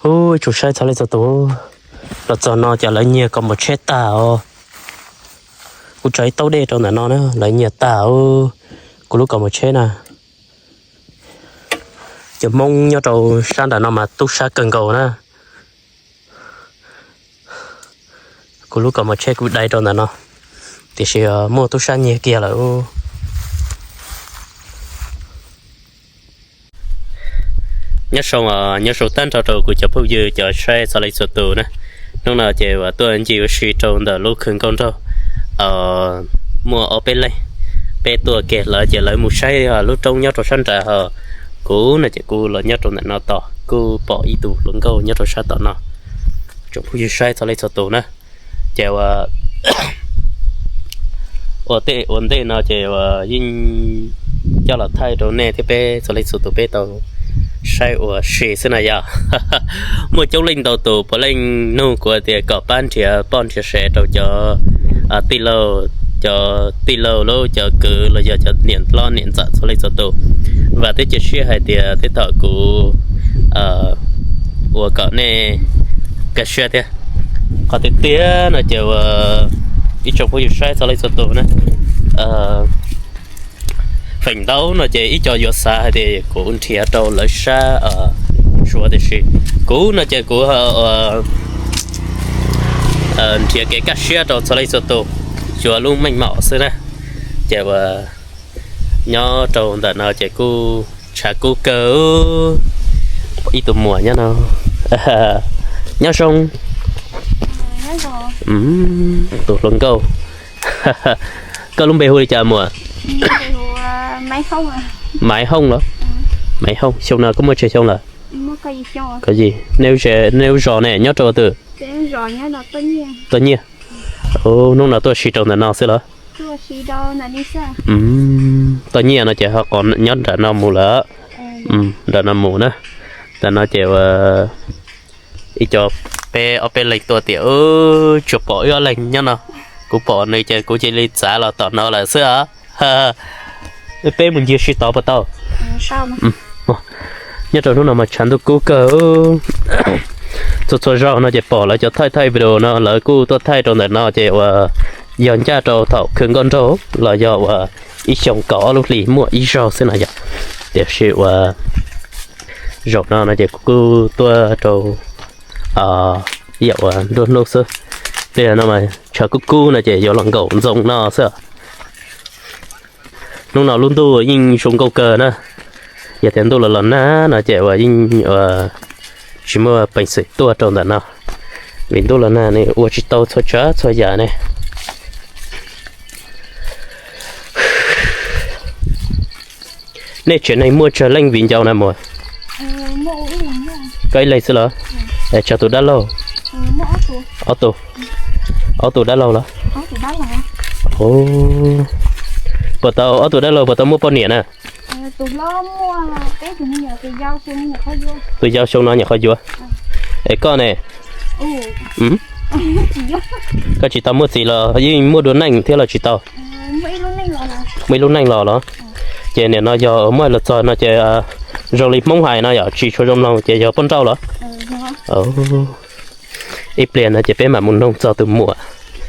Ib tsoom saib txog leej txhua tus, los txog no ces lawv nyiag kaus mom tsheb tag os. Kuv tso ib taub dej rau ntawm no na, lawv nyiag tag kuv lub kaus mom tsheb na. Cov Hmoob nyob rau sab nram no mas tub sab kawg nkaus na. Kuv lub kaus mom tsheb kuv dai rau ntawm no, tiam sis muaj tub sab nyiag kiag lawm. Nyob zoo, nyob zoo tag nrho rau kuv cov phooj ywg cov saib txog leej txhua tus na. Hnub no ces uas tuaj ncig ua si rau ntawm lub khw nkauj nraug, muaj ob peb leeg, peb tuaj kiag lawv ces lawv mus saib lub roob nyob rau sab nrad ho. Kuv no ces kuv los nyob rau ntawm no tos kuj pom ib tug hluas nkauj nyob rau sab tom no. Tsoom phooj ywg saib txog leej txhua tus na, ces ua ua tej ua ntej no ces uas yeej coj los thaij rau nej thiab peb txog leej txhua tus peb tau saib ua si xwb na yom. Muaj coob leej ntau tus puav leej nug kuv tias kom pab nrhiav poj nrhiav sev rau cov tij laug, cov tij laug lub cov kwv los yog cov niam hlob niam ntxawm txog leej txhua tus. Vam thiab cia siab hais tias tej thaum kuv ua kom nej kaj siab thiab. Qhov tiag tiag no ces ua ib tsoom phooj ywg saib txog leej txhua tus na, feem ntau no ces ib co yuav xav hais tias kuv nrhiav rau lawv sab Suav, tiam sis kuv no ces kuv nrhiav kev kaj siab rau txog leej txhua tus, xyuas lub meej mom xwb na. Ces ua nyob rau ntawm no ces kuj tshav kub kawg. Ib tug muam nyob no. Nyob zoo, tus hluas nkauj. Koj lub npe hu li cas muam? Maiv Hooj los? Maiv Hooj, xyoo no koj muaj tsawg xyoo lawm? Nej lub zos ne nyob rau twg? Toj Nyiaj. Hnub no tuaj si rau ntawm no xwb los? Toj Nyiaj no ces ho qhov nyob nram no mus lawm. Nram no mus na. Ntawm no ces ua ib co peb ob peb leeg tuaj tias tsuas pom wb ob leeg nyob no. Kuv pom nws ces kuv cia li txav los tom no lawm xwb os. Peb mus ncig si tod puas tau? Nyob rau hnub no mas tshav ntuj kub kawg. Txhua txhua zaug no ces pom lawv cov thaij thaij video no lawv kuj tuaj thaij rau ntawm no ces uas yog ncaj rau thaum khw nkauj nraug los yog uas ib xyoo kaum ob lub hlis muaj ib zaug xwb no yom. Tiam sis uas zaum no no ces kuv kuj tuaj rau yam uas nruab hnub xwb. Tej no mas tshav kub kub no ces yuav los nkaum ntxoov no xwb. Hnub no lub ntuj yeej zoo nkauj kawg na. Yog tias ntuj los los nag no ces uas yeej tsis muaj peev xwm tuaj rau ntawm no, vim ntuj los nag ne ua tsis tau txhua tsav txhua yam ne. Nej tsev neeg muaj tsawg leej viv ncaus na muam? Koj ib leeg xwb los? Tsawg tus dab laug? Ob tug, ob tug dab laug los? Puas tau, ob tug dab laug puas tau muaj poj niam na? Tus yau xyoo no nyuam qhuav yuav. Es koj ne? Koj tsis tau muaj txiv los yeej muaj dua neej thiab los tsis tau? Muaj ib lub neej los los? Ces nim no yog muaj los txog no ces zoo li Hmoob hais no yom, tsis tshua zoo mloog ces yog poj nrauj los? Ib pliag no ces peb mam mus noog txog tus muam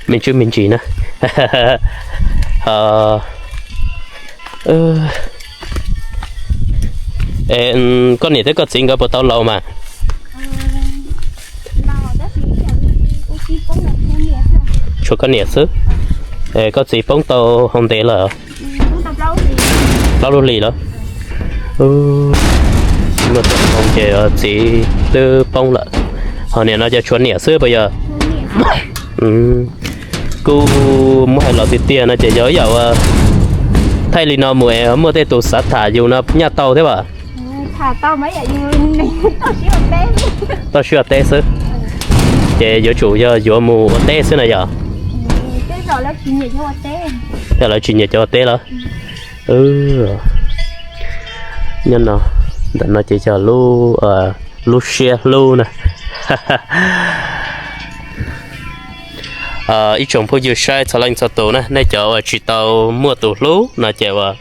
me ntsis me ntsis na. Koj niam thiab koj txiv nkawd puas tau laus mas? Tshuav koj niam xwb. Koj txiv poob tau hau ntev lawm? Plaub lub hlis los? Muaj txoj hmoo ces txiv twb poob lawm, ho nim no ces tshuav niam xwb puas yog? Kuj muab hais los tiag tiag no ces yog ib yam uas thaij li no mus es muaj tej tus xav tham yus no nyaj tau thiab as? Toj siab ua teb xwb. Ces yuav tsum yog yuav mus ua teb xwb na yog? Yog lawv tsis nyiam cov ua teb los? Nyob no, ntawm no ces yog lub siab hlub na. Ib tsoom phooj ywg saib txhua leej txhua tus na, nej cov uas tsis tau muaj tus hlub no ces uas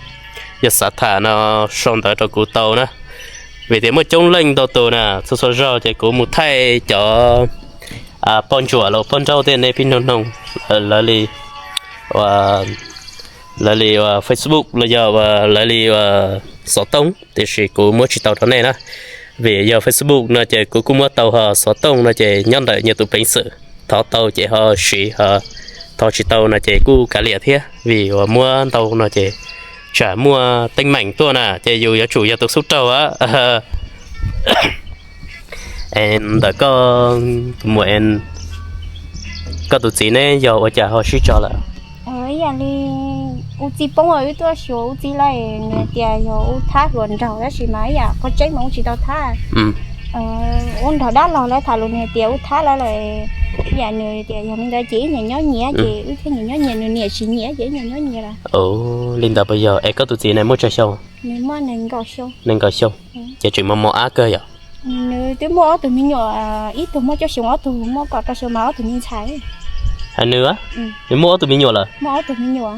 yog xav tham no sau ntawv rau kuv tau na. Vim tias muaj coob leej ntau tus na, txhua txhua zaug ces kuv mus thaij cov poj ntsuam los poj nrauj tej nej pib noog noog lawv li, lawv li Facebook los yog lawv li xov tooj, tiam sis kuv muab tsis tau rau nej na. Vim yog Facebook no ces kuv kuj muab tau, ho xov tooj no ces nyob ntawm nyias tus peev xwm, thov tau ces ho siv, ho thov tsis tau no ces kuj kav liam thiab, vim uas muab ntau no ces tsam muaj teeb meem tuaj na ces yus yuav tsum yog tus xub raug. Ntawm koj, tus muam, koj tus txiv neb yog ua cas ho sib tso lawm? Ib yam li ua txiv poob, wb tuaj xyuas ua txiv lawm, nws tias yog ua thab hluas nraug, tab sis mas ib yam qhov tseeb mas ua tsis tau thab. Ua nrog dab laug lawv tham lus, nws tias ua thab lawv lawm, ib yam nws tias yog li ntawd ces wb nyias nyob nyias, ces wb thiaj nyias nyob nyias, nws niam tsis nyiam ces wb nyias nyob nyias lawm. Li ntawd puas yog? Es koj tus txiv ne muaj tsawg xyoo? Nws muaj nees nkaum xyoo. Nees nkaum xyoo. Ces tseem mos mos ab kawg yom? Nws twb muaj ob tug me nyuam, ib tug muaj cuaj xyoo, ob tug muaj kaum rau xyoo mas ob tug me ntxhais. Hais nws, nws muaj ob tug me nyuam lawm? Muaj ob tug me nyuam.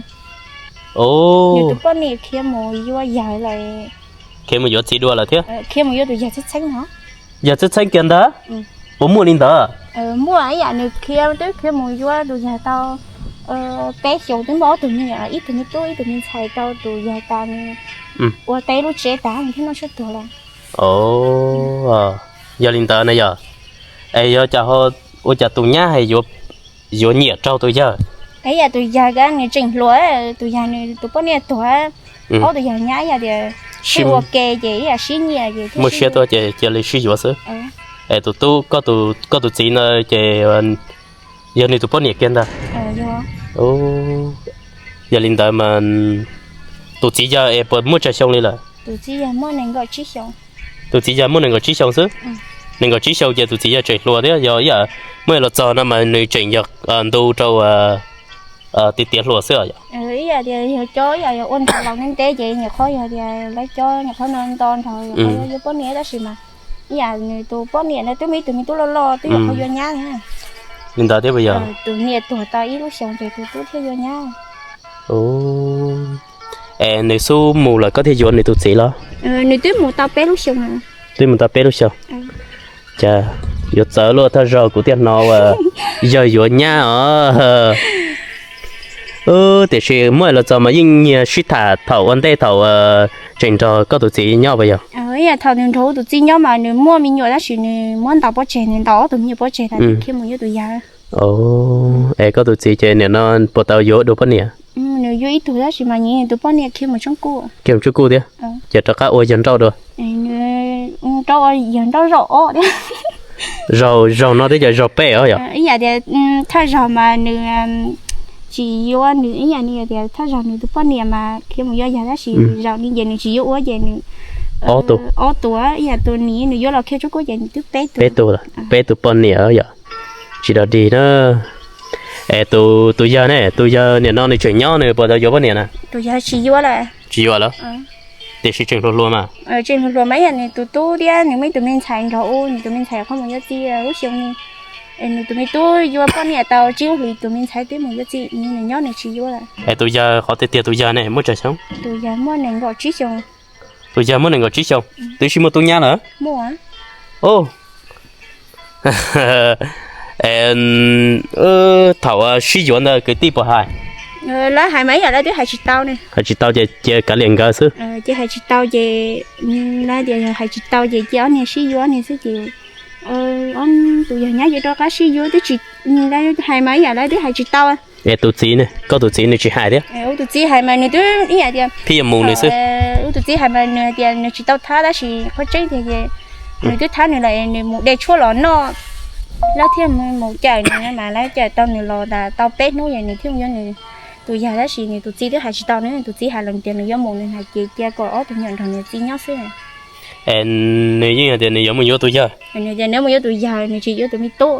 Nws tus poj niam khiav mus yuav yawg lawm. Khiav mus yuav txiv dua lawm thiab? Khiav mus yuav tus yawg txheeb txheeb no. Yawg txheeb txheeb kiag ntag? Puas muaj li ntawd? Muaj, ib yam nws khiav twb khiav mus yuav tus yawg tau peb xyoos, twb muaj ob tug me nyuam, ib tug me tub ib tug me ntxhais rau tus yawg tas, nws ua tau lub tsev tas nws thiaj noj tshuaj tuag lawm. Yog li ntawd na yog. Es yog cas ua cas tus nyab hais yuav nyiam raug tus yawg? Ib yam tus yawg ko nws tseem hluas, tus yawg nws tus poj niam tuag, ob tug yawg nyab ib yam tias sib ua ke ces ib yam sib nyiam ces muaj siab tuaj ces cia li sib yuav xwb. Es tus tub, koj tus txiv ntawd ces yog nws tus poj niam kiag ntag? Yog li ntawd mas tus txiv yawg es puas muaj tsawg xyoo li lawm? Tus txiv yawg muaj nees nkaum tsib xyoo xwb. Nees nkaum tsib xyoo ces tus txiv yawg tseem hluas thiab, yog ib yam muaj los txog no mas nws tseem yog ntu rau tiav tiav hluas xwb os. Ib yam tias yog cov ib yam yog ua nrog laus ntev ntev ces nyuam qhuav yog tias lawv cov nyuam qhuav no nto nrog yuav poj niam tab sis mas ib yam nws tus poj niam ntawd twb muaj ib tug me tub loj loj twb yuav qhov yuav nyab. Li ntawd thiab puas yog? Tus niam tuag tau ib lub xyoos ces tus tub thiaj yuav nyab. Es nws xub mus lawm koj thiaj yuav nws tus txiv los? Nws twb mus tau peb lub xyoos. Twb mus tau peb lub xyoos. Cas yuav txawv luaj, thawj zaug kuv thiaj hnov uas yawg yuav nyab os. Tiam sis muaj los txog mas yeej nyiag sib tham thaum ua ntej thaum tseem nrog koj tus txiv nyob puas yog? Ib yam thaum nws nrog tus txiv nyob mas nws muaj me nyuam tab sis nws muab ntaus pov tseg, nws ntaus ob tug me nyuam pov tseg tas nws khiav mus yuav tus yawg. Es koj tus txiv ces nim no puas tau yuav dua poj niam? Nws yuav ib tug tab sis mas nws tus poj niam khiav mus tsob kuj. Khiav mus tsob kuj thiab? Ces rov qab ua yawg nrauj dua. Nws rau ua yawg nrauj zaum ob thiab. Zaum, zaum no thiab ces zaum peb os yom? Ib yam tias thawj zaug mas nws tsis yuav nws, ib yam nws tias thawj zaug nws tus poj niam mas khiav mus yuav yawg tab sis zaum no ces nws tsis yuav ua ces nws ob tug, ib yam tus nim nws yuav los khiav tsob kuj ces nws twb peb tug. Peb tug poj niam yom? Tsis dog dig na. Es tus yawg ne, tus yawg nim no nws tseem nyob nws puas tau yuav poj niam na? Tus yawg tsis yuav lawm. Tsis yuav lawm? Tiam sis tseem hluas hluas mas. Tseem hluas hluas mas ib yam nws tus tub thiab nws muaj ib tug me ntxhais nrog u, nws tus me ntxhais qhov mus yuav txiv lub xyoo ni. Nws tus me tub yuav poj niam tau tsib lub hlis, tus me ntxhais twb mus yuav txiv, nws nyob nws tsis yuav lawm. Es tus yawg qhov tiag tiag tus yawg ne muaj tsawg xyoo? Tus yawg muaj nees nkaum tsib xyoo. Tus yawg muaj nees nkaum tsib xyoo, twb sib muaj tub nyab lawm? Thaum sib yuav ntawd kwv tij puas hais? Lawv hais mas ib yam lawv twb hais tsis tau ne. Hais tsis tau ces cia kav liam nkawd xwb. Ces hais tsis tau ces, lawv tias hais tsis tau ces cia ob niag sib yuav ob niag xwb ces tus yawg nyab yuav rov qab sib yuav twb tsis, hais mas ib yam lawv twb hais tsis tau. Es tus txiv ne, koj tus txiv nws tsis hais thiab? Tus txiv hais mas nws twb ib yam tias phij yuav mus nws xwb. Tus txiv hais mas nws tias nws tsis tau thab tab sis qhov tseeb tiag ces nws twb thab nws lawm, nws mus de tshuaj los noj, lawv thiaj mus cawm nws mas lawv cawm tau nws los tas tau peb hnub ces nws thiaj yuav nws tus yawg tab sis nws tus txiv twb hais tsis tau, nws tus txiv hais los tias nws yuav mus nws hais ces cia kom ob tug me nyuam nrog nws txiv nyob xwb. Es nws yeej hais tias nws yuav mus yuav tus yawg. Nws tias nws mus yuav tus yawg, nws tsis yuav tus me tub.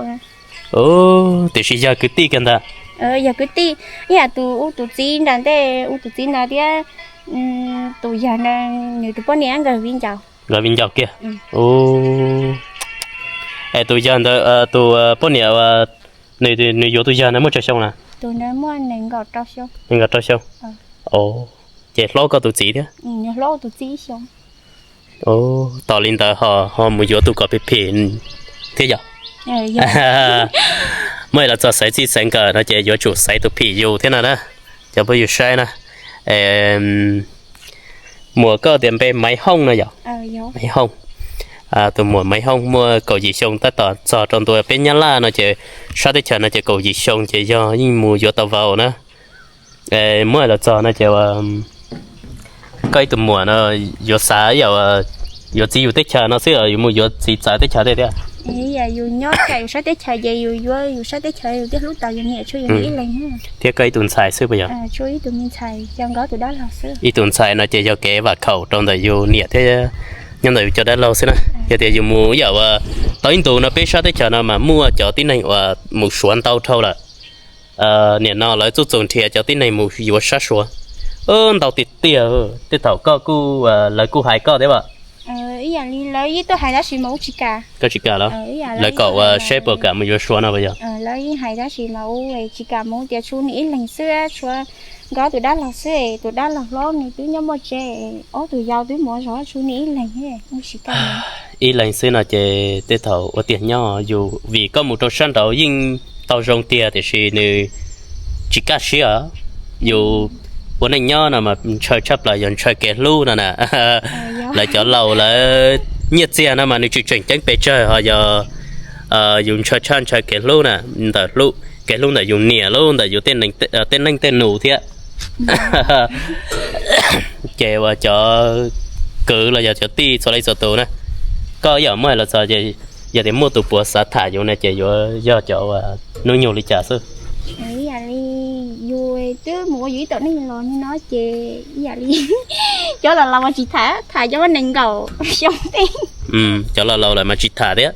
Tiam sis yog kwv tij kiag ntag. Yog kwv tij, ib yam tus ub tus txiv nram ntej, ub tus txiv ntawd thiab tus yawg ntawd nws tus poj niam nkawd viv ncaus. Nkawd viv ncaus kiag. Es tus yawg ntawd, tus poj niam, nws yuav tus yawg ntawd muaj tsawg xyoo na? Tus ntawd muaj nees nkaum rau xyoo. Nees nkaum rau xyoo. Ces hlob koj tus txiv thiab? Nws hlob tus txiv ib xyoo. Tos li ntawd ho ho mus yuav tus kom phim phim thiab yog? Muaj los txog xaiv txij xaiv nkawm no ces yuav tsum xaiv tus phim yus thiab no na, cov phooj ywg saib na. Muam koj tias npe Maiv Hooj no yog? Maiv Hooj. Tus muam Maiv Hooj muaj kaum yim xyoo, tab tom txog rau ntua peb Nyab Laj no ces sab teb chaws no ces kaum yim xyoo ces yog yeej mus yuav tau vauv na. Muab los txog no ces koj ib tug muam no yuav xav yam yuav txiv yus teb chaws no xwb los yus mus yuav txiv txawv teb chaws tej thiab? Yus nyob yus sab teb chaws ces yus yuav yus sab teb chaws yus thiaj hlub tau yus niam tshuav yus niam ib leeg. Thiab koj ib tug ntxhais xwb puas yog? Ib tug ntxhais, ib tug ntxhais no ces yog kev vam khaum rau ntawm yus niam thiab nyob ntawm yus cov dab laug xwb na. Yog tias yus mus yam tau ib ntus no peb sab teb chaws no mas muaj cov tib neeg uas mus Suav ntau dhau lawm. Nim no lawv txuj txus nrhiav cov tib neeg mus yuav sab Suav ntau tiag tiag. Tej thaum koj kuj, lawv kuj hais koj thiab as? Koj tsis kam los? Lawv kom ua seb puas kam mus yuav Suav no puas yog? Tsis kam mus tias tshuav niam ib leeg xwb, tshuav nkawd tus dab laug xwb, tus dab laug hlob nws twb nyob muaj tsev, ob tug yau twb mus zov, tshuav niam ib leeg. Ib leeg xwb no ces tej thaum ua tiag nyob yus, vim koj mus rau sab nraud yeej tau zoo tiag tiam sis nws tsis kaj siab. Yus ua neej nyob no mas ntshaw tshaj plaws yog ntshaw kev hlub no na. Lawv cov laus lawv nyiaj txiag no mas nws tsis tseem ceeb pes tsawg, ho yog yus ntshaw tshaj ntshaw kev hlub na, ntawm kev hlub ntawm yus niam los ntawm yus tej neej tej nus thiab. Ces uas cov kwv los yog cov tij txhua leej txhua tus na, koj yam muaj los txog ces yog tias muaj tus puas xav tham yus no ces yuav yog cov uas hnub nyoog li cas xwb? Yus twb mus ua yus ib tom neej los li no ces ib yam li cov laus laus mas tsis tham, tham cov muaj nees nkaum xyoo tej. Cov laus laus lawm mas tsis tham thiab.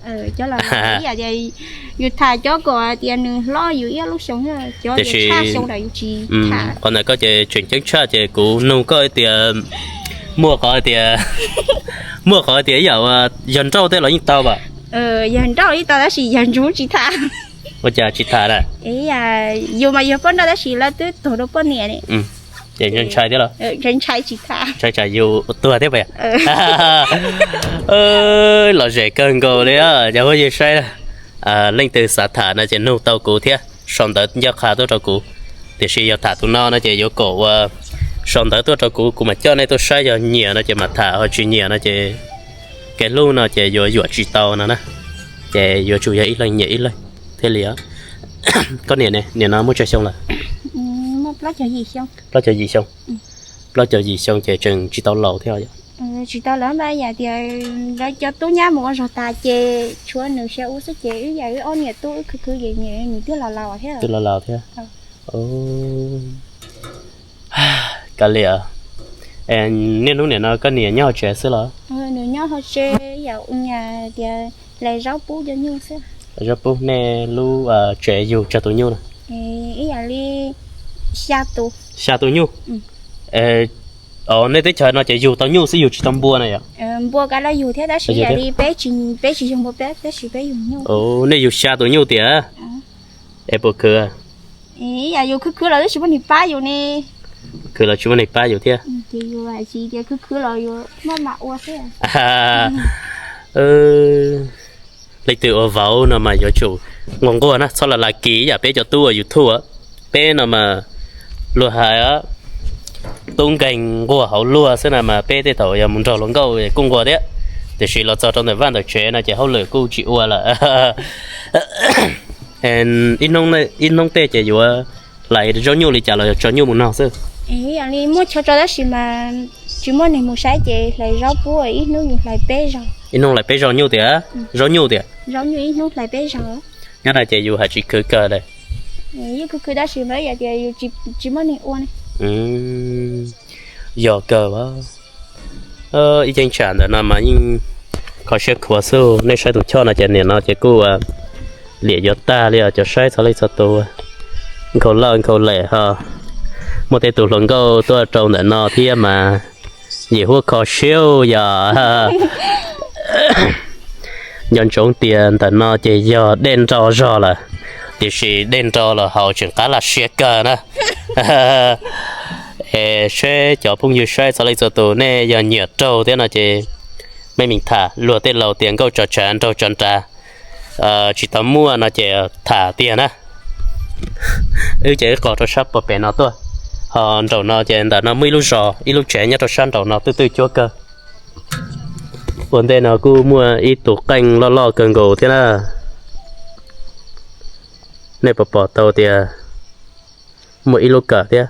Yus tham cov kom tias nws hlob yus ib ob lub xyoo, cov tias tshaj xyoo lawm yus tsis tham. Qhov ntawm koj ces tseem ceeb tshaj ces kuv nug koj tias muaj qhov tias, muaj qhov tias ib yam yog nrauj tej los yeej tau as? Yog nrauj yeej tau tab sis yog ntsuag tsis tham. Ua cas tsis tham na? Yus mas yog poj nrauj tab sis lawv twb tuag rau poj niam ne. Ces ntshai thiab los? Ntshai tsis tham, ntshai tsam yus tuag thiab puas yog? Lom zem kawg nkaus li cov phooj ywg saib. Leej twg xav tham no ces nug tau kuv thiab sau ntawv ncaj qha tuaj rau kuv. Tiam sis yog tham tus no no ces yuav kom ua sau ntawv tuaj rau kuv, kuv mam coj nej tuaj saib, yog nyiam no ces mam tham, ho tsis nyiam no ces kev hlub no ces yuav yuam tsis tau no na. Ces yuav tsum yog ib leeg nyiam ib leeg thiaj li. Koj niam ne, nim no muaj tsawg xyoo lawm? Plaub caug yim xyoo. Plaub caug yim xyoo ces tseem tsis tau laus thiab. Tsis tau laus mas yam tias lawv cov tub nyab mus ua zog tas ces tshuav nws xyaw ub xwb ces wb yam wb ob niam tub wb khwv khwv ces nws twb laus laus thiab. Twb laus laus thiab. Kav liam, niaj hnub nim no koj niam nyob hauv tsev xwb los? Nws nyob hauv tsev yam ua tias hlais zaub pub cov nyuj xwb. Zaub pub. Nej lub tsev yug tsawg tus nyuj na? Ib yam li xya tus. Xya tus nyuj? Nej teb chaws no ces yug tau nyuj xwb yug tsis tau npua na yom? Npua kav liam yug thiab tab sis yam li peb tsis yug npua peb tab sis peb yug nyuj. Nej yug xya tus nyuj tiag? Es puas khwv? Yam yus khwv khwv los twb tsis muaj neeg pab yus ne. Khwv los tsis muaj neeg pab yus thiab. Ces yus hais tias khwv khwv los yus maj mam ua xwb. Leej twg ua vauv no mas yuav tsum nquag nquag na, txhob lam lam kis yam peb cov tub ua YouTube. Peb no mas luag hais tub nkeeg nquag hauv luag xwb na, mas peb tej thaum yog mus nrog hluas nkauj kuj nquag thiab, tiam sis los txog rau ntawm vaj ntawm tsev no ces hauj lwm kuj tsis ua lawm. Ib hnub tej ces yuav hlais zaub nyuj li cas los yog tso nyuj mus nog xwb? Yog li muaj chaw tso tab sis mas tsis muaj neeg mus saib ces hlais zaub pub ib hnub yus hlais peb zaug. Ib hnub hlais peb zaug nyuj tiag? Zaub nyuj tiag? Zaub nyuj ib hnub hlais peb zaug. Nyob no ces yus hais tsis khwv kawg li. Yus khwv khwv tab sis mas yam tias yus tsis muaj neeg ua ne. Yog kawg. Ib cheeb tsam ntawm no mas yeej kho siab khuav xwb. Nej saib tus choj no ces nim no ces kuj liam yuav tag li os cov saib txhua leej txhua tus. Nkhaus lawj nkhaus lem ho muaj tej tus hluas nkauj tuaj rau ntawm no thiab mas yim huab kho siab yom. Nco ntsoov tias ntawm no ces yog dej nro zog lawm, tiam sis dej nro los haus tseem qab laj siab kawg na. Es seb cov phooj ywg saib txhua leej txhua tus nej yog nyiam raug thiab no ces Mej mim tham luag tej laus tias nkauj tso tshav nraug tso nrag, tsis tau muaj no ces tham tiag na. Wb ces wb qos rau sab puag pem no tuaj, ho nraum no ces ntawm no muaj ib lub zos ib lub tsev nyob rau sab nraum no twj twj cuab kawg. Ua ntej no kuj muaj ib tug qeej loj loj kawg nkaus thiab na. Nej puas pom tau tias muaj ib lub kawm thiab.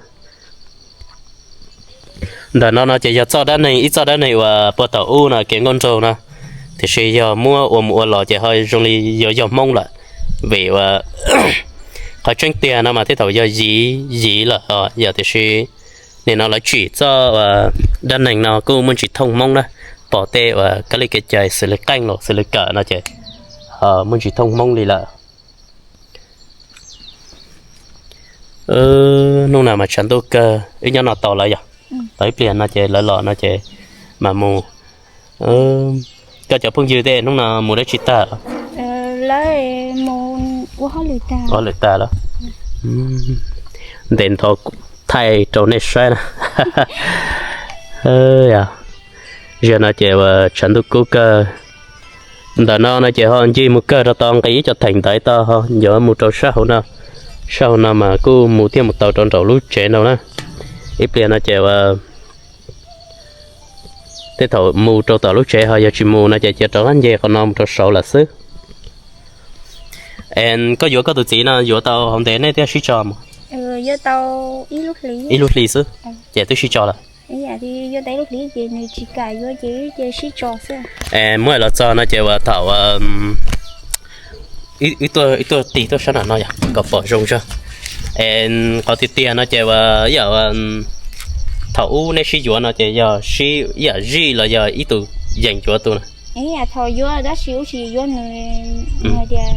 Ntawm no no ces yog txoj dab neeg, ib txoj dab neeg uas puag thaum ub no kev nkauj nraug no, tiam sis yog muab ua mus ua los ces ho zoo li yuav yog Hmoob lawm, vim uas qhov tseeb tiag no mas tej thaum yog Yiv, Yiv lawm os, yog tiam sis nim no lawv tsim txoj dab neeg no kuj muaj ntsis thooj Hmoob na, pom tej uas kab li kev cai xws li qeej los xws li kawm no ces muaj ntsis thooj Hmoob li lawm. Hnub no mas tshav ntuj kawg, wb nyob no tau lawm yog, tau ib pliag no ces lawv los no ces mam mus. Koj cov phooj ywg tej hnub no mus dab tsi tag? Ua hauj lwm tag lawm. Ntes ntho thaij rau nej saib na. Zaum no ces uas tshav ntuj kub kawg. Ntawm no no ces ho ncig mus kawg rau tau nqis ib co theem ntawd tau, ho yuav mus rau sab hauv no. Sab hauv no mas kuj mus thiaj mus tau rau nraum lub tsev no na. Ib pliag no ces uas tej thaum mus rau tom lub tsev, ho yog tsis mus no ces cia rov qab nce qhov no mus rau saud lawm xwb. Koj yuav koj tus txiv no yuav tau hauv ntev nej thiaj sib tso mus? Ib lub hli xwb, ces twb sib tso lawm. Muab los txog no ces uas thaum wb tuaj tig tuaj sab nram no yog kom pom zoo zog. Qhov tiag tiag no ces uas ib yam thaum ub neb sib yuav no ces yog sib ib yam zij los yog ib tug yeem yuav tus na? Thaum yuav tab sis ub tsis yuav nws, hais tias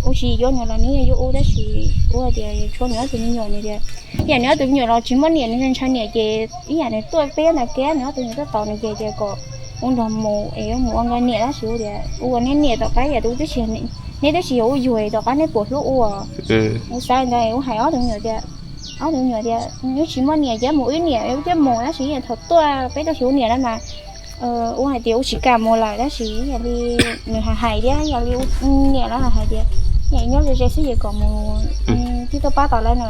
ub tsis yuav nws los nws yuav ub, tab sis ub hais tias tshuav nws ob tug me nyuam nws tias, ib yam nws ob tug me nyuam los tsis muaj niam, nws ntshai niam ces ib yam nws tuaj peb ntawd kiag, nws ob tug me nyuam tuaj tos nws ces tias kom ub nrog mus es yuav mus ua nkawd niam, tab sis ub tias ua neb niam tom qab yam tus, neb twb tsis yog ub yuag tom qab neb puas hlub ua. Ub xav ntawd ub hais ob tug me nyuam tias, ob tug me nyuam tias wb tsis muaj niam ces mus wb niam wb thiaj mus, tab sis ib yam thaum tuaj peb tuaj xyuas niam na mas ub hais tias ub tsis kam mus lawm, tab sis ib yam li nws hais hais thiab ib yam li niam lawv hais tias ib yam nyob ze ze xwb ces kom mus, twb tuaj pab tau lawv no,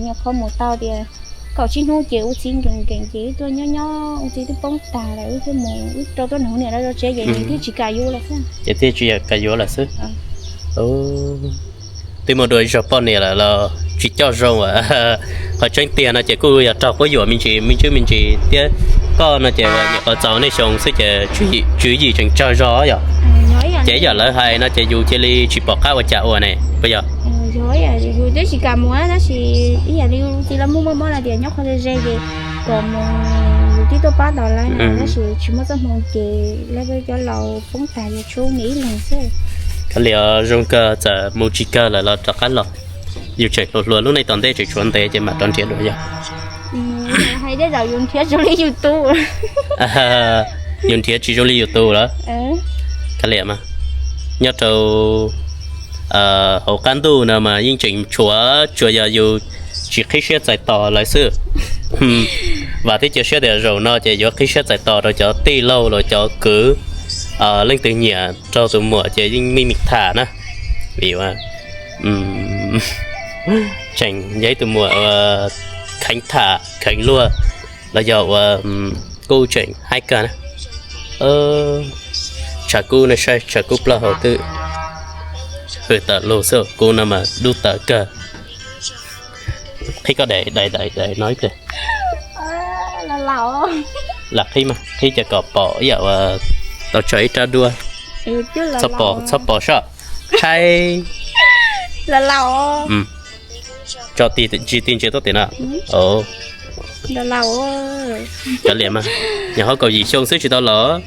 nyias qhov mus tau tias kaum tsib hnub ces ub txiv nkees nkees ces wb tuaj nyob nyob ub txiv twb poob tag lawm, wb thiaj mus wb rau tuaj nrog niam lawv tsev ces nws thiaj tsis kam yuav lawm xwb. Ces thiaj tsis kam yuav lawm xwb. Twb muaj dua ib zaug poj niam lawm los tsis coj zoo as. Qhov tseeb tiag no ces kuj yog raug quab yuam me ntsis me ntsis me ntsis thiab. Koj no ces nyuam qhuav txaus nej xyoo xwb ces tswv yim tseem tsawg zog yom. Ces ib yam lawv hais no ces yus cia li tsis pom qab ua cas ua ne, puas yog? Yus twb tsis kam mus tab sis ib yam li txiv lawv muaj muaj mob lawm tias nyob qhov ze ze ces kom mus, yus twb tuaj pab tau lawv no tab sis tsis muaj txoj hmoo ces lawv cov laus poob tag yus tshuav niam ib leeg xwb. Kav liam, zoo kawg txawm mus tsis kawg lawm los rov qab los. Yus tseem hluas hluas lub neej tom ntej tseem tshuav ntev ces mam rov nrhiav dua yog. Hais tej zaum yus nrhiav zoo li yus tus. Yus nrhiav tsis zoo li yus tus lawm. Kav liam mas, nyob rau hauv qab ntuj no mas yeej tseem tshuav, tsuas yog yus tsis qhib siab txais tos lawv xwb. Vam thiab cia siab tias zaum no ces yuav qhib siab txais tos rau cov tij laug los cov kwv, leej twg nyiam raug tus muam ces yeej meej meem tham na, vim tseem yog ib tug muam kheev tham kheev luag los yog ua kuj tseem haib kawg na. Tshav kub no saib, tshav kub plaub hau twb hws tawm lug xwb, kuv no mas dub tawv kawg. Qhib koj daim daim daim no ib pliag. Lam qhib mas, qhib ces kom pom ib yam uas tau tso ib rab duab. Txhob pom soj tshaib. Tso ti ntsia tuaj tim no. Kav liam mas, nyuam qhuav kaum yim xyoo xwb tsis tau los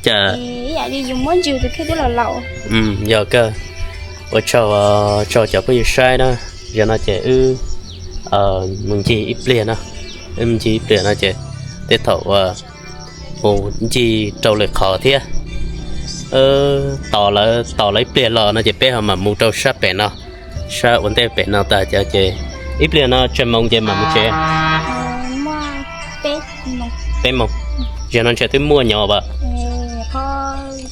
cas. Yog kawg, ua tsaug tsaug cov phooj ywg saib na. Zaum no ces wb mus ncig ib pliag no, wb mus ncig ib pliag no ces tej thaum mus ncig rau lwm qhov thiab. Tos lawv, tos lawv ib pliag los no ces peb ho mam mus rau sab pem no, sab ua ntej pem no tas ces ib pliag no tsawg moos ces mam mus tsev? Peb moos. Zaum no ntshe twb muaj nyob as,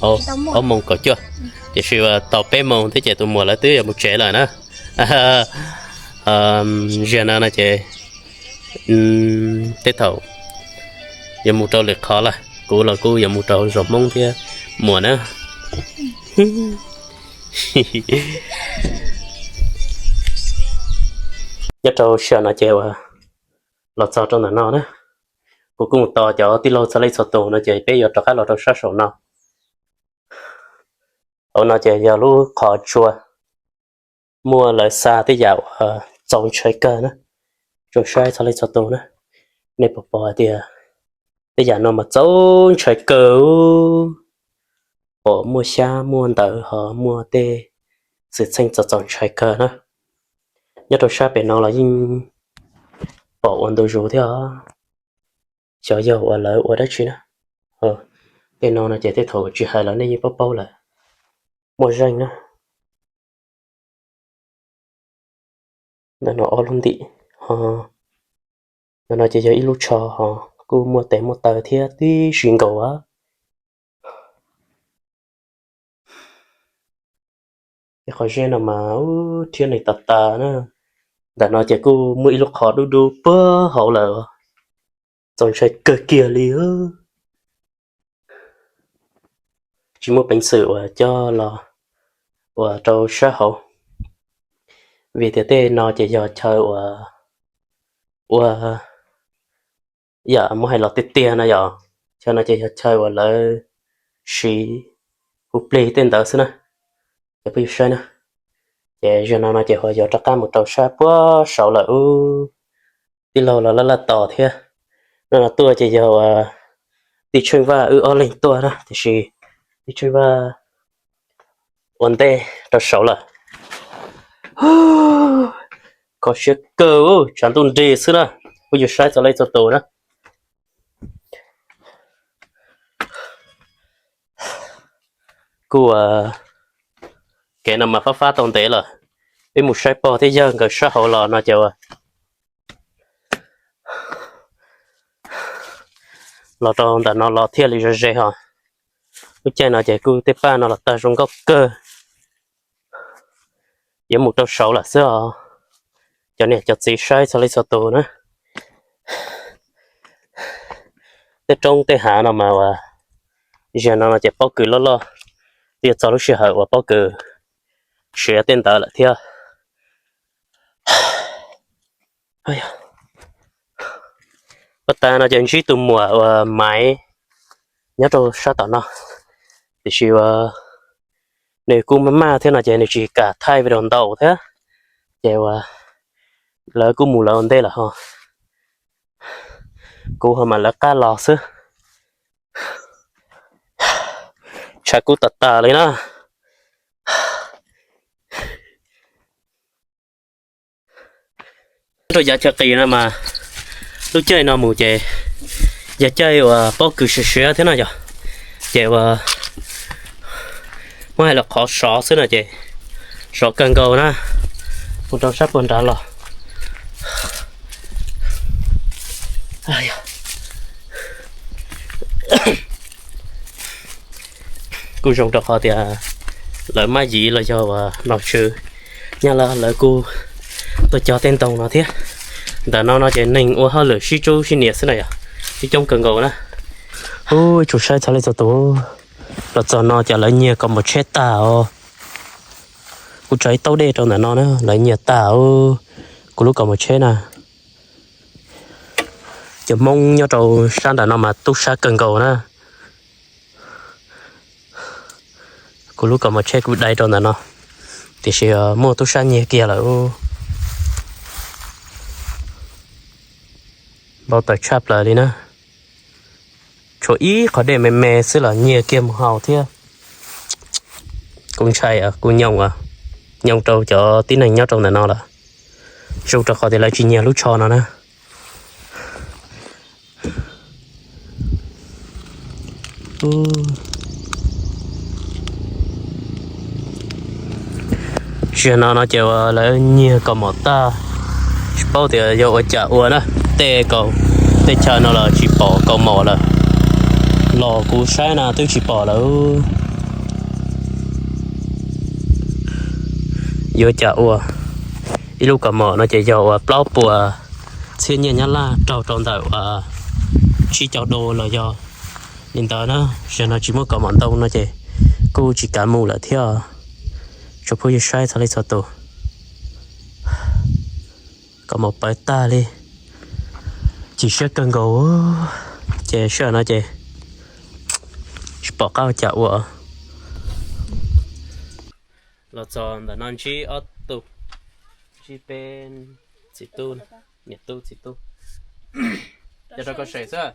ob moos kaum cuaj, tiam sis tau peb moos thiab ces tus muam lawv twb yuav mus tsev lawm na. Zaum no no ces tej thaum yuav mus rau lwm qhov lawm, kuv los kuj yuav mus rau zos Hmoob thiab muam na. Nyob rau sij hawm no ces uas los txog rau ntawm no na, kuv kuj mus tos cov tij laug txog leej txhua tus no ces peb yuav rov qab los rau sab saum no. Hauv no ces yog lub qhov tsua muaj lawv xa tej yam uas txaus ntshai kawg na, tsoom saib txog leej txhua tus na. Nej puas pom hais tias tej yam no mas txaus ntshai kawg, pom muaj xyab muaj ntawv ho muaj tej xwm txheej txaus txaus ntshai kawg na. Nyob rau sab pem no los yeej pom ua ntu zus thiab os. Xyov yog uas lawv ua dab tsi na. Tej no no ces tej thaum tsis hais los nej yeej paub paub lawm, muaj zeej na. Ntawm no ob lub ntim, ho ntawm no ces yog ib lub tsho ho kuj muaj tes muaj taw thiab tib si nkaus a. Tej qhov zeb no mas ub, rhiab neeg tas tas na. Ntawm no ces kuj muaj ib lub qhov dub dub puag hauv lawm, txaus ntshai kawg kiag li. Tsis muaj peev xwm uas coj los ua rau sab hauv, vim tias tej no ces yog chaw uas ua yam muab hais los tiag tiag no yom, chaw no ces yog chaw uas lawv siv hu plig tej ntawd xwb na. Cov phooj ywg saib na, ces zaum no no ces ho yuav rov qab mus rau sab puag saud lawm ub. Tij laug los laj laj tos thiab. No no tuaj ces yog uas tij Tsheej Vaj wb ob leeg tuaj na, tiam sis tij Tsheej Vaj ua ntej rau saud lawm. Kho siab kawg, tshav ntuj nrig xwb na, phooj ywg saib txog leej txhua tus na. Kuj kev no mas fab fab tau ntev lawm, peb mus saib pog thiab yawg nkawd sab hauv los no ces los rau ntawm no los thiaj li zoo ze ho. Lub caij no ces kuj tej paj no los tag zoo nkauj kawg. Yuav mus rau saud lawm xwb os, cov niam cov txiv saib txog leej txhua tus na. Tej roob tej hav no mas uas zaum no no ces pob kws loj loj, twb yuav txog lub sij hawm uas pob kws siav tej ntawd lawm thiab. Pas tas no ces ntsib tus muam uas Maiv nyob rau sab tom no, tiam sis uas nws kuj maj maj thiab no ces nws tsis kam thaij video ntau thiab, ces uas lawv kuj mus lawv ua ntej lawm ho, kuv ho mam lawv qab los xwb. Tshav kub tas tas li na. Rau yav chaw qis no mas lub caij no mus ces yog caij uas pob kws siav siav thiab no yog, ces uas muab hais los qhov sov xwb no ces sov kawg nkaus na. Mus rau sab puag nrad los, kuj zoo rau qhov tias lawv maj yiv los yog uas nom tswv nyob lawv kuj tuaj cog tej ntoo no thiab. Ntawm no no ces neeg ua hauj lwm sib tsub sib nias xwb na yog, coob coob kawg nkaus na. Ub, tsuas saib txog leej txhua tus, los txog no ces lawv nyiag kaus mom tsheb tag os. Kuv tso ib taub dej rau ntawm no na, lawv nyiag tag kuv lub kaus mom tsheb na. Cov Hmoob nyob rau sab nram no mas tub sab kawg nkaus na. Kuv lub kaus mom tsheb kuv dai rau ntawm no, tiam sis muaj tub sab nyiag kiag lawm. Npau taws tshaj plaws li na. Tshuav ib qhov dej me me xwb los nyiag kiag mus haus thiab. Kuv ntshai, kuv nyoo, nyoo rau cov tib neeg nyob rau ntawm no lawm, zoo rau qhov tias lawv tsis nyiag lub tsho no na. Tsis no no ces uas lawv nyiag kaus mom tag, tsis paub tias yog ua cas ua na, tej, tej chaw no los tsis pom kaus mom lawm. Los kuv saib no twb tsis pom lawm. Yuav cas ua ib lub kaus mom no ces yog uas plaub puas txhiab nyiaj Nyab Laj raug rau ntawm uas tsib caug do los yog li ntawd na. Zaum no tsis muaj kaus mom ntoo no ces kuj tsis kav mus lawm thiab. Tsoom phooj ywg saib txog li txog tus kaus mom pawv tag li, chim siab kawg nkaus. Ces sij hawm no ces tsis pom qab ua cas ua. Los txog ntawm no ntsib ob tug, ntsib peb txiv tub, niam tub txiv tub. Cov rau koj sem xwb.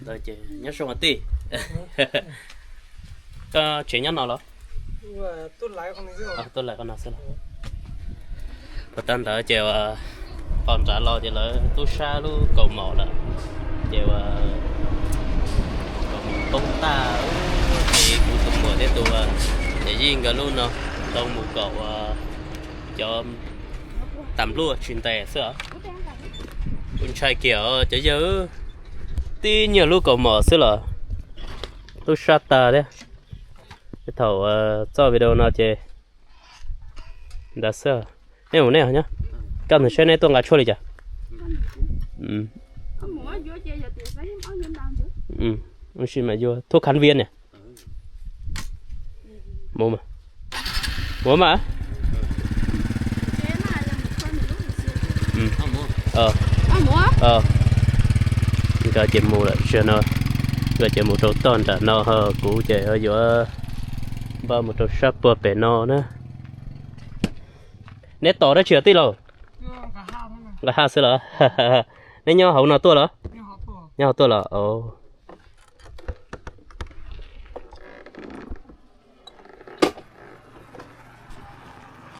Ntawd ces nyob zoo tij. Koj tsev nyob no los? Tuaj lais qhov no xwb. Ua tag ntawd ces qhov nrad los ces lawv twb sab lub kaus mom lawm. Ces ua kaus mom poob tag, ces kuv tus muam thiab tus yij nkawd lub no ntoo mus kom ua cov tas npluaj tsis ntes xwb os. Kuv ntshai kiag os cov yawg, tib nyuag lub kaus mom xwb los twb sab tag thiab. Thaum txoj video no ces ntawd xwb. Nej mus nej nyob, koj ntawd saib neb tuaj nqa tshuaj li cas. Sim mas yuav thuốc kháng viêm nè. Mus, mus mas. Nkawd ces mus lawm, zaum no nkawd ces mus rau toj nram no, ho kuv ces yuav npaj mus rau sab puag pem no na. Neb tos dab tsi tij laug? Nqa haj xwb los? Neb nyob hauv no tuaj los? Nyob hauv tuaj los?